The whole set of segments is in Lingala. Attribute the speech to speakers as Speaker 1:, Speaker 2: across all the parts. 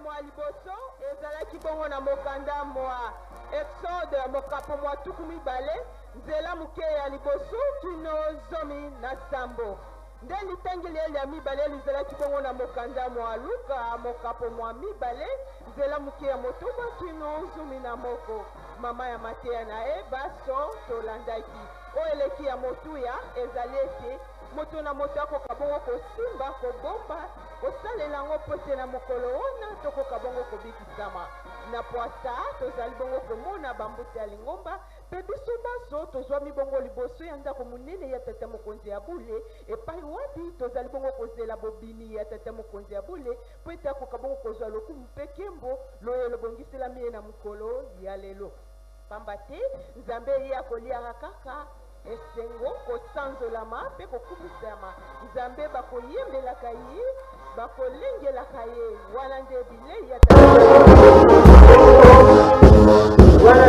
Speaker 1: mwa liboso ezalaki bongo na mokanda mwa Exode mokapo mwa 20, nzela moke ya liboso kino 17. Nde litangi liye lya mibale lizalaki bongo na mokanda mwa Luka mokapo mwa 2, nzela moke ya 6 kino 11. Mama ya mateya na ye baso tolandaki. Oyo eleki ya motuya ezali ete moto na moto akoka bongo kosimba, kobomba, kosalela yango mpo ete na mokolo wana tokoka bongo kobikisama. Na pwasa tozali bongo komona bambuta ya lingomba mpe biso banso tozwami bongo liboso ya ndako monene ya Tata Mokonzi ya bule, epai wapi tozali bongo kozela bobimi ya Tata Mokonzi ya bule mpo ete akoka bongo kozwa lokumu mpe nkembo loye lobongiselami ye na mokolo ya lelo. Pamba te Nzambe ye akoliaka kaka esengo, kosanzolama mpe kokumisama. Nzambe bakoyembelaka ye, bakolengelaka ye. Wana nde bilei ya Wana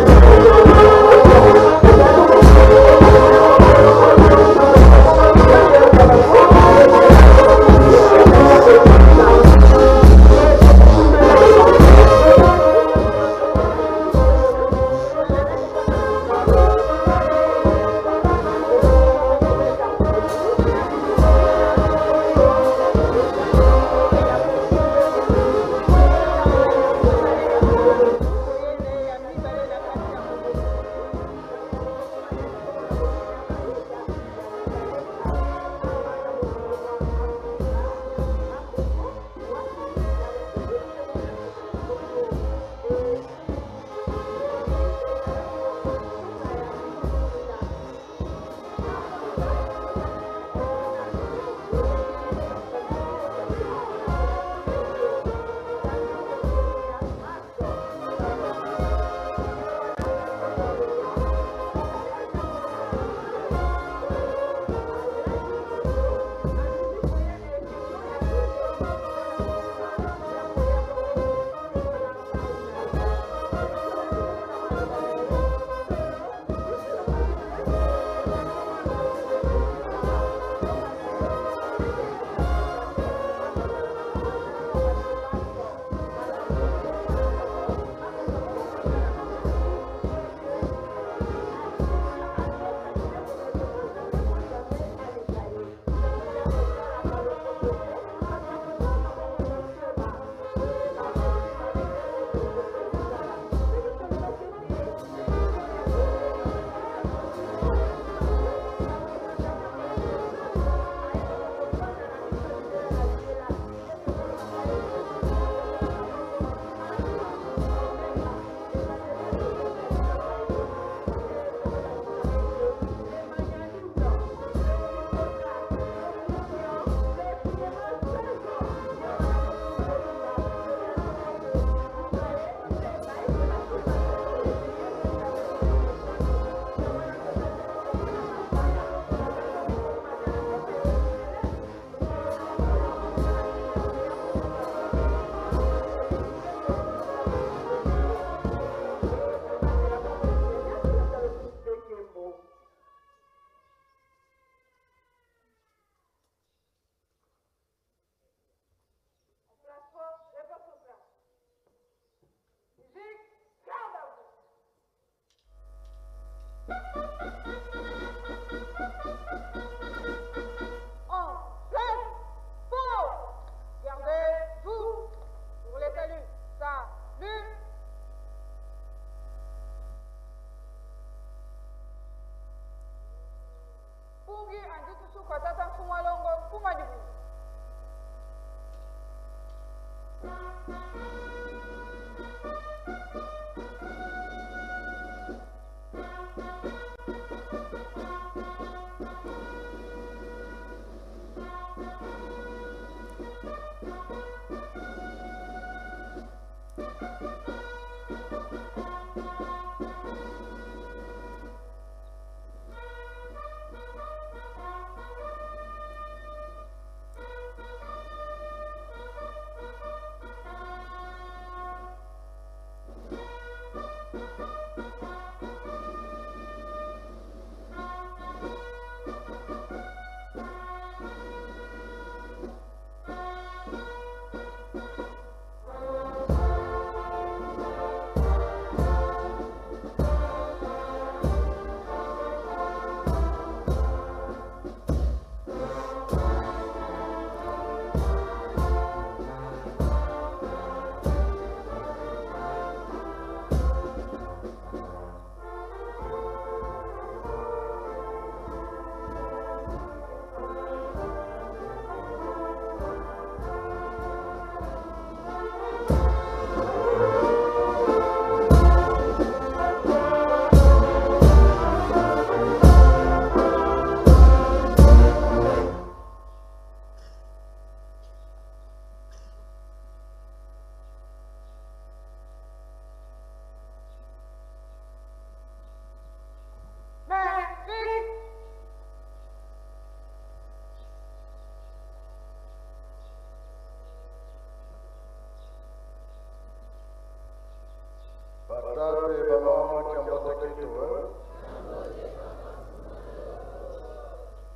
Speaker 2: Tata mpe bamama kiambote ketu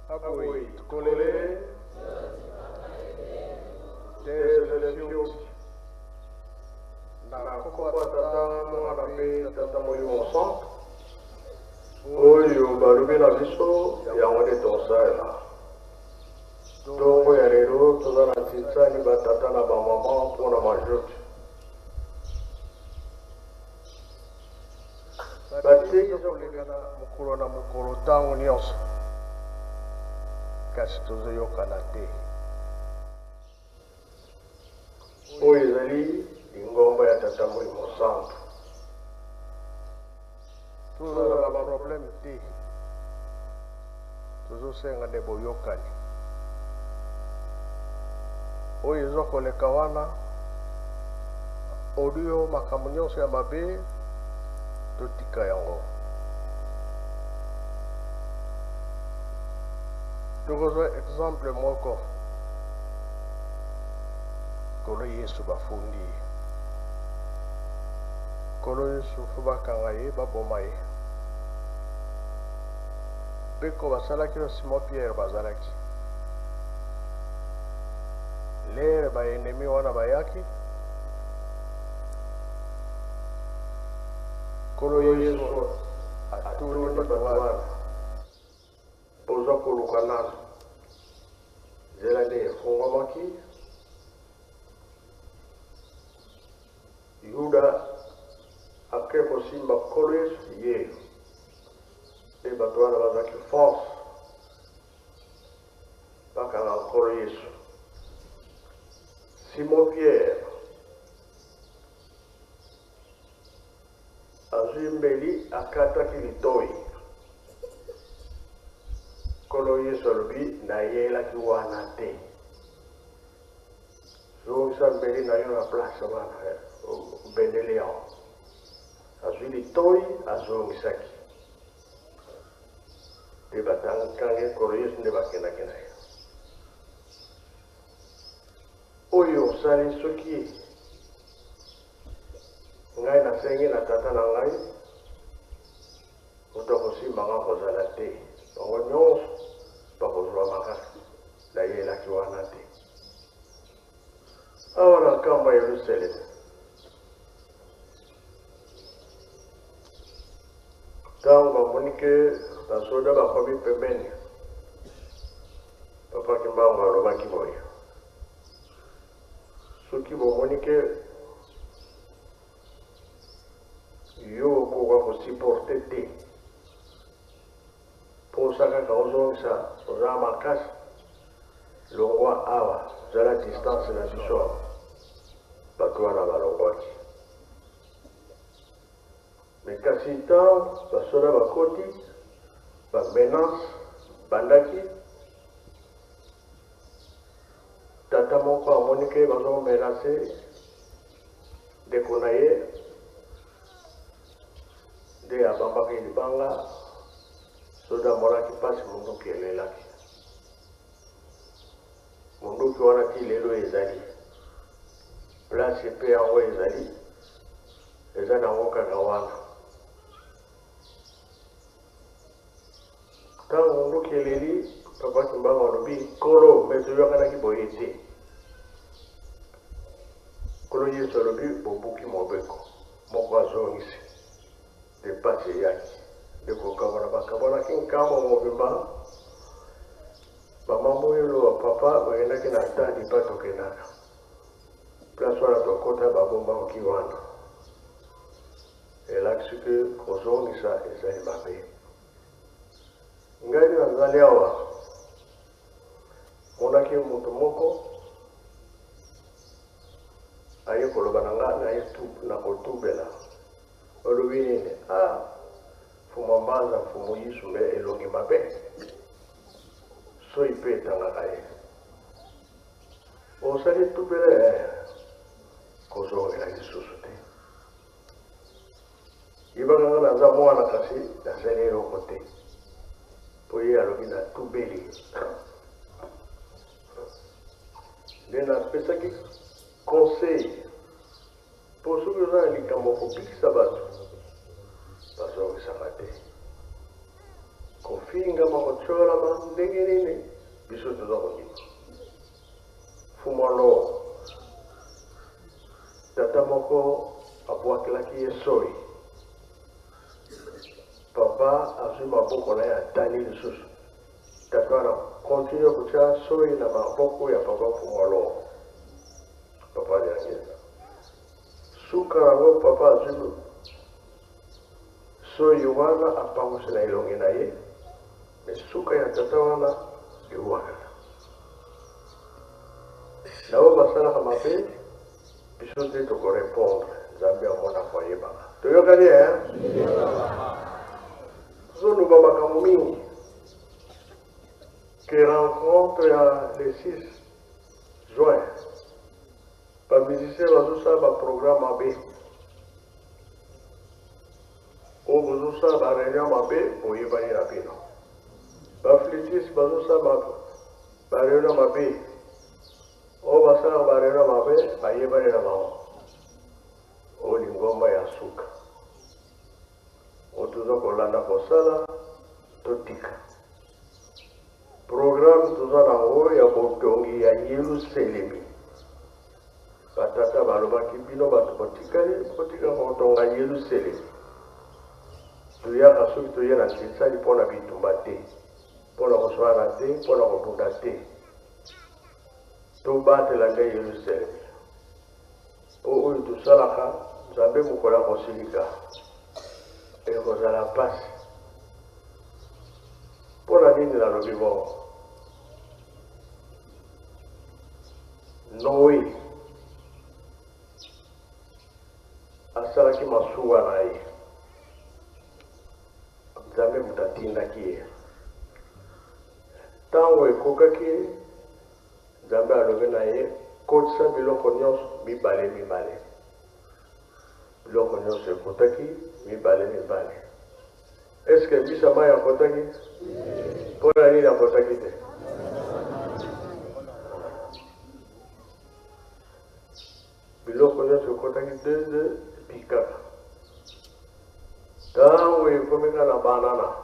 Speaker 2: aboyi tukolele tezele fiuti na nkombo ya Tata, Mwana mpe Tata Molimo Santu.
Speaker 3: Oyo balobi na biso yango nde tosalela. Ntongo ya lelo toza na ntinsani batata na bamama mpo na majote.
Speaker 2: Bateki eza kolekana mokolo na mokolo ntango nyonso, kasi tozoyokana te.
Speaker 3: Oyo ezali lingomba ya Tata Molimo Santu.
Speaker 2: Toza na baproblème te, tozosenga nde boyokani. Oyo eza koleka wana audio, makambo nyonso ya mabe totika yango. Tokozwa exemple moko, Nkolo Yesu bafundi ye. Nkolo Yesu fo bakanga ye, baboma ye. Beko basalaki na Simon Pierre bazalaki lere baenemi wana bayaki. Nkolo Yesu atuni bato wana:
Speaker 3: boza koluka nani? Nzela nde efungwamaki. Yuda ake kosimba Nkolo Yesu ye nde bato wana bazalaki force bakanga Nkolo Yesu. Simon Pierre azwi mbeli, akataki litoi. Nkolo Yesu alobi: nayelaki wana te, zongisa mbeli na yo na place wana obendeli yango. Azwi litoi, azongisaki nde batangangi Nkolo Yesu nde bakendaki na ye. Oyo osali, soki ngai nasengi na Tata na ngai, moto akosimbanga kozala te, bango nyonso bakozwa makasi. Nayelaki wana te. Awa na nkamba ya Yerusaleme, ntango bamoni ke basoda bakomi pembeni, Papa Kimbangu alobaki boye: soki bomoni ke yo okoka kosupporter te, mposa kaka ozongisa, oza makasi, longwa awa, zala distance na biso awa. Bato wana balongwaki. Me kasi ntango basoda bakoti, bamenace bandaki. Tata moko amoni ke bazomenace ndeko na ye, nde abambaki libanga. Soda amonaki mpasi, munduki elelaki. Munduki wana ti lelo ezali place mpe yango ezali, eza nango kaka wana. Ntango munduki eleli, Papa Kimbangu alobi: Nkolo, me toyokanaki boye te. Nkolo Yesu alobi: bobuki mobeko. Moko azongisi nde pasi eyaki, nde kokabwana bakabwanaki nkambo mobimba. Bamama oyo bapapa bakendaki na tadi mpa tokendaka place wana, tokota babombaki wana. Elakisi ke kozongisa ezali mabe. Ngai nazali awa, monaki moto moko aye koloba na nga na ye na kotubela. Olobi nini? Ah, Mfumu Mbanza, Mfumu Yisu, me elongi mabe, soi mpe etangaka ye. Osali tubele, kozongela lisusu te. Yebaka nga naza mwana, kasi nasali eloko te, mpo ye alobi natubeli. Nde napesaki conseil, mpo soki oza na likambo kobikisa bato. Bazongisaka te. Kofingama, kotiolama, ndenge nini biso toza kondima. Mfumu Lowo, tata moko abwakelaki ye soyi. Papa azwi maboko na ye atali lisusu. Tata wana continue kotia soyi na maboko ya papa Mfumu Lowo. Papa Diangienda. Suka yango papa azwi soyi wana apangusi na elongi na ye, me suka ya tata wana ewakana. Na oyo basalaka mabe, biso nde tokorepondre. Nzambe amonaka, ayebaka. Toyokani eh? Tozoloba makambo mingi ke rencontre ya le 6 juin, bamusicien bazosala baprogramme mabe, oyo bozosala baréunion mabe, boyebani na bino. Baflûtiste bazosala baréunion mabe, oyo basalaka baréunion mabe, bayebani na bango. Oyo lingomba ya suka oyo toza kolanda kosala, totika programme toza nango ya botongi ya Yelusalemi. Batata balobaki, bino bato botikali, botika kotonga Yelusalemi. Toyaka soki toye na Kinsali mpona bitumba te, mpona koswana te, mpona kobunda te. Tobatela nde Yelusalemi, po oyo tosalaka, Nzambe mokolo akosilika, ekozala mpasi. Mpona nini nalobi bongo? Noe asalaki masuwa na ye, Nzambe moto atindaki ye. Ntango ekokaki, Nzambe alobi na ye, kotisa biloko nyonso mibale mibale. Biloko nyonso ekotaki mibale mibale. Eske mbisa mai akotaki? Mpona nini akotaki te? Biloko nyonso ekotaki deux deux, epikaka. Ntango ekomi kaka na banana,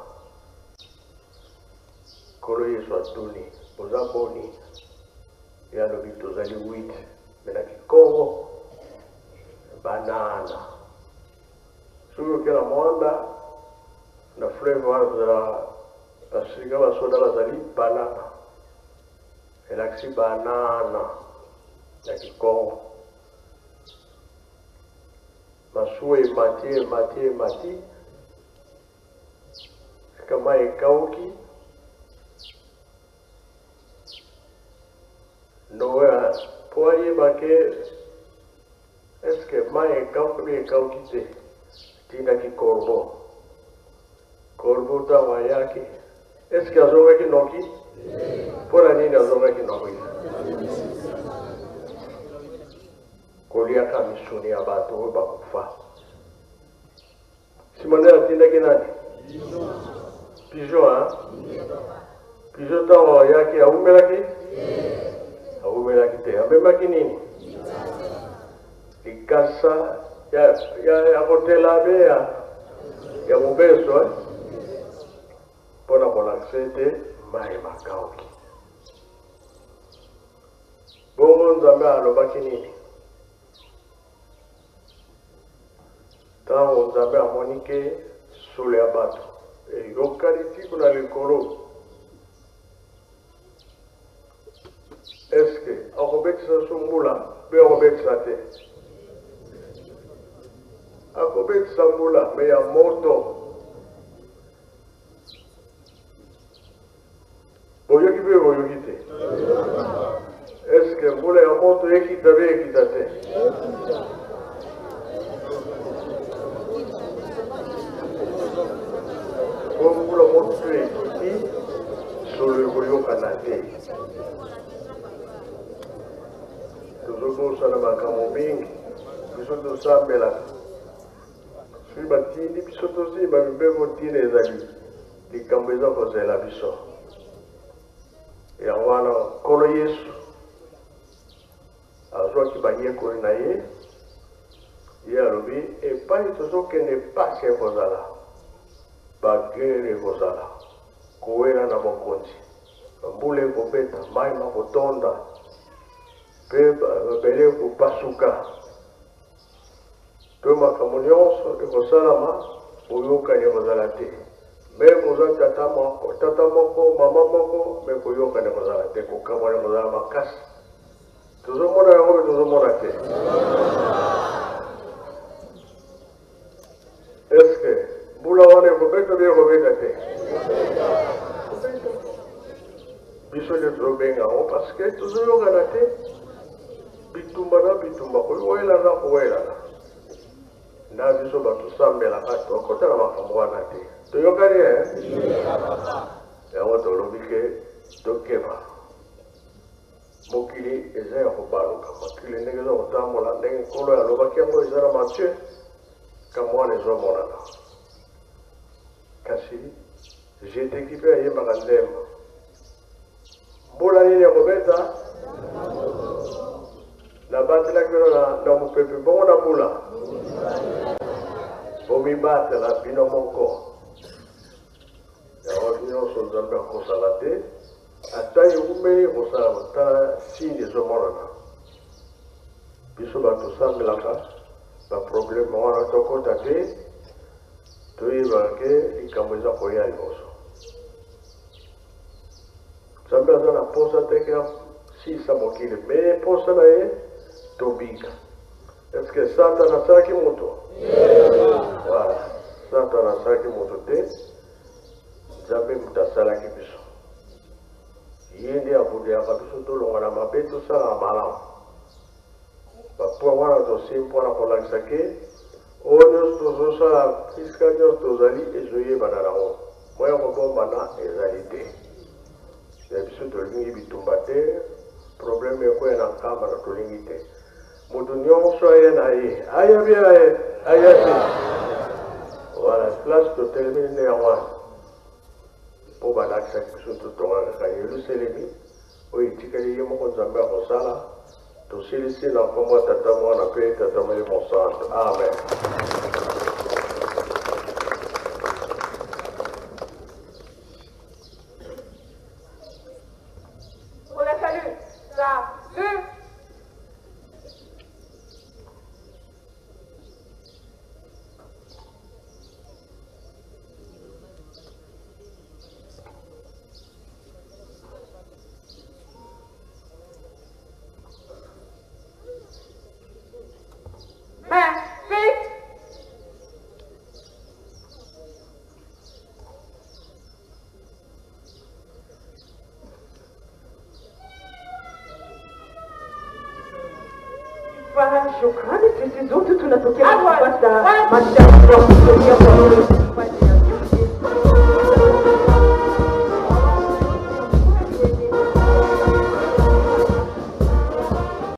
Speaker 3: Nkolo Yesu atuni, boza boni? Ye alobi, tozali 8, me na kikongo banana. Soki oke na Mwanda, na fleuve wana, tozala basika basoda bazali banana, elakisi banana na kikongo. Masuwa emati, emati, emati, sika mai ekauki. Noe, mpo ayeba ke eske mai ekauki mpe ekauki te, tindaki corbeau. Corbeau ntango ayaki, eske azongaki noki? Mpo na nini azongaki noki? Koliaka misuni ya bato oyo bakufa. Nsima nde atindaki nani? Pigeon, hein? Pigeon ntango ayaki, awumelaki? Awumelaki te. Amemaki nini? Likasa ya kotela be ya mobeso, eh? Mpona kolakisa ete mai makauki. Bongo Nzambe alobaki nini? Ntango Nzambe amoni ke solo ya bato eyokani ti kuna likolo, eske akobetisa so mbula mpe akobetisa te? Akobetisa mbula, me ya moto. Boyoki mpe boyoki te? Eske mbula ya moto ekita mpe ekita te? Po mbula moto ekiti, solo ekoyokana te. Tozobosana makambo mingi. Biso tosambelaka, soki batindi biso tosimba mibeko, ntina ezali likambo eza kozela biso. Yango wana Nkolo Yesu azwaki bayekoli na ye, ye alobi, epai tozokende pasi ekozala. Ba guerre ekozala, kowela na bokonzi, bambula ekobeta, mai makotonda, mpe mabele ekopasuka, mpe makambo nyonso ekosalama, boyokani ekozala te. Meme oza tata moko, tata moko, mama moko, me koyokani ekozala te, kokabwana ekozala makasi. Tozomona yango mpe tozomona te. Est-ce que mbula wana ekobeta bie ekobeta te? Biso nde tozobenga yango parce que tozoyokana te. Bitumba na bitumba, kowelana kowelana. Na biso bato sambelaka, tokota na makambo wana te. Toyokani e? Yango tolobi ke tokeba. Mokili eza ya kobaluka, mokili ndenge eza kotambola, ndenge Nkolo alobaki yango eza na Matthieu, kambo wana ezomonana. Kasi jeteki mpe ayembaka nzembo. Mbula nini ya kobeta? Nabatelaki bino na mopepe, bongo na mbula. Bomibatela bino moko. Yango nyonso Nzambe akosala te, ata ewumeli ekosalama, tala signe ezomonana. Biso bato tosambelaka baproblème wana tokota te, toyebaka ke likambo eza koya liboso. Nzambe aza na posa te ke asilisa mokili, me posa na ye tobika. Est-ce que Satan asalaki moto? Voilà, Satan asalaki moto te, Nzambe moto asalaki biso. Ye nde abundeyaka biso tolonga na mabe, tosalaka malamu. Bapoint wana tosimbi mpona kolakisa ke oyo nyonso tozosala, esika nyonso tozali ezoyebana nango, moya kobombana ezali te. Ya biso tolingi bitumba te, problème ekoya na nkamba na tolingi te. Moto nyonso aya na ye, aya bien aye, aya te. Voilà, place totelemi nde yango wana. Mpo balakisaki biso totonga kaka Yelusalemi, oyo etikali ye moko Nzambe akosala. Tosilisi na nkombo ya Tata, Mwana mpe Tata Molimo Santo. Amen.
Speaker 1: On la salue. Salut. Main fixe. Shukrani, sisi zote tunatokea kupata mashauri ya kutokea kwa